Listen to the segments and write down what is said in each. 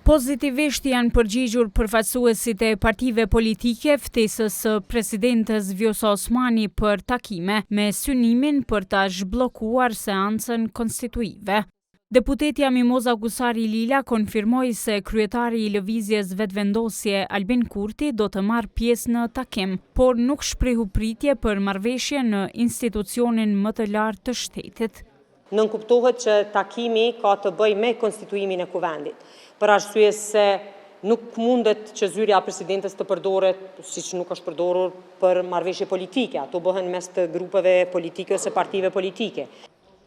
Pozitivisht janë përgjigjur përfaqësuesit e partive politike ftesës së presidentes Vjosa Osmani për takime, me synimin për ta zhbllokuar seancën konstituive. Deputetja Mimoza Kusari Lila konfirmoi se kryetari i Lëvizjes Vetëvendosje, Albin Kurti do të marrë pjesë në takim, por nuk shprehu pritje për marrëveshje në institucionin më të lartë të shtetit. Nënkuptohet që takimi ka të bëjë me konstituimin e Kuvendit, për arsye se nuk mundet që zyrja e presidentes të përdoret, siç nuk është përdorur për marrëveshje politike, ato bëhen mes të grupeve politike ose partive politike.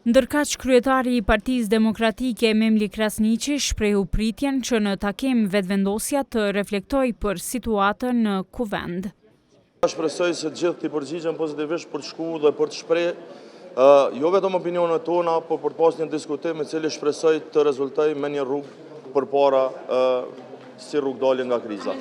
Ndërkaq, kryetari i Partisë Demokratike, Memli Krasniqi, shprehu pritjen që në takim Vetëvendosja të reflektojë për situatën në Kuvend. Shpresoj se të gjithë t'i përgjigjen pozitivisht për të shku dhe për të shpreh jo vetëm opinionet tona, por për të pas një diskutim i cili shpresoj të rezultojë me një rrugë përpara si rrugëdalje nga kriza.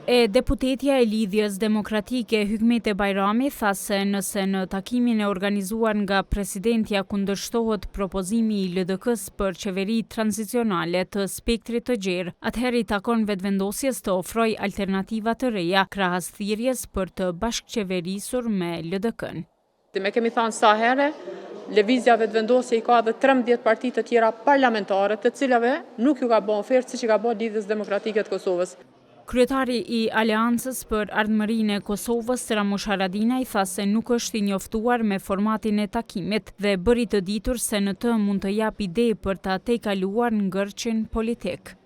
E deputetja e Lidhjes Demokratike, Hykmete Bajrami, tha se nëse në takimin e organizuar nga presidentja kundërshtohet propozimi i LDK-së për qeveri tranzicionale të spektrit të gjerë, atëherë i takon Vetëvendosjes të ofrojë alternativa të reja, krahas thirrjes për të bashkëqeverisur me LDK-në. Ne kemi thanë sa herë, Lëvizja Vetëvendosje i ka edhe 13 parti të tjera parlamentare, të cilave nuk ju ka bo ofertë siç i ka bo Lidhjes Demokratike të Kosovës. Kryetari i Aleancës për Ardhmërinë e Kosovës, Ramush Haradinaj tha se nuk është i njoftuar me formatin e takimit dhe bëri të ditur se në të mund të japë ide për ta tejkaluar ngërçin politik.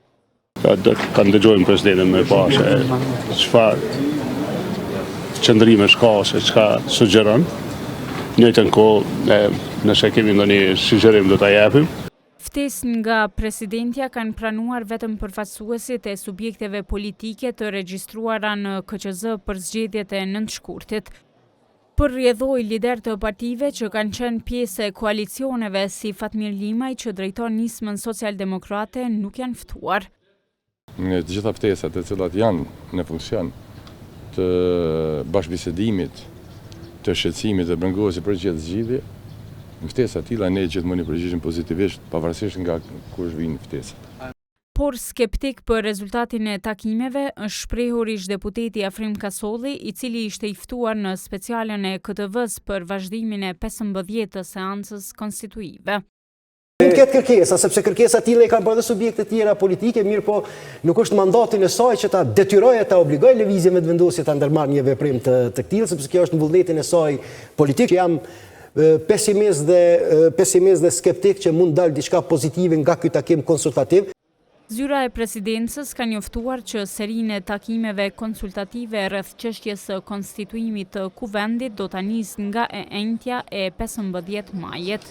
Do ta ndëgjojmë presidentin me pa se çfarë qëndrimesh ka ose çka sugjeron. Në njëjtën kohë, nëse kemi ndonjë sugjerim do ta japim. Ftesë nga presidentja kanë pranuar vetëm përfaqësuesit e subjekteve politike të regjistruara në KQZ për zgjedhjet e 9 shkurtit. Për rrjedhojë, liderë të partive që kanë qenë pjesë e koalicioneve si Fatmir Limaj që drejton Nismën Socialdemokrate nuk janë ftuar. Në të gjitha ftesat të cilat janë në funksion të bashkëbisedimit, të shqetësimit dhe brengosjes për gjetë zgjidhje, në ftesa të tilla ne gjithmonë i përgjigjemi pozitivisht, pavarësisht nga kush vijnë ftesat. Por skeptik për rezultatin e takimeve është shprehur ish-deputeti Afrim Kasolli, i cili ishte i ftuar në specialen e KTV-së për vazhdimin e 15 të seancës konstituive. Mund të ketë kërkesa, sepse kërkesa të tilla i kanë bërë edhe subjekte tjera politike, mirëpo nuk është mandatin e saj që ta detyrojë e ta obligojë Lëvizjen Vetëvendosje ta ndërmarrë një veprim të të këtillë, sepse kjo është në vullnetin e saj politik. Jam pesimist dhe pesimist dhe skeptik që mund dalë diçka pozitive nga ky takim konsultativ. Zyra e Presidencës ka njoftuar që serinë e takimeve konsultative rreth çështjes së konstituimit të Kuvendit do ta nisë nga e enjtja e 15 majit.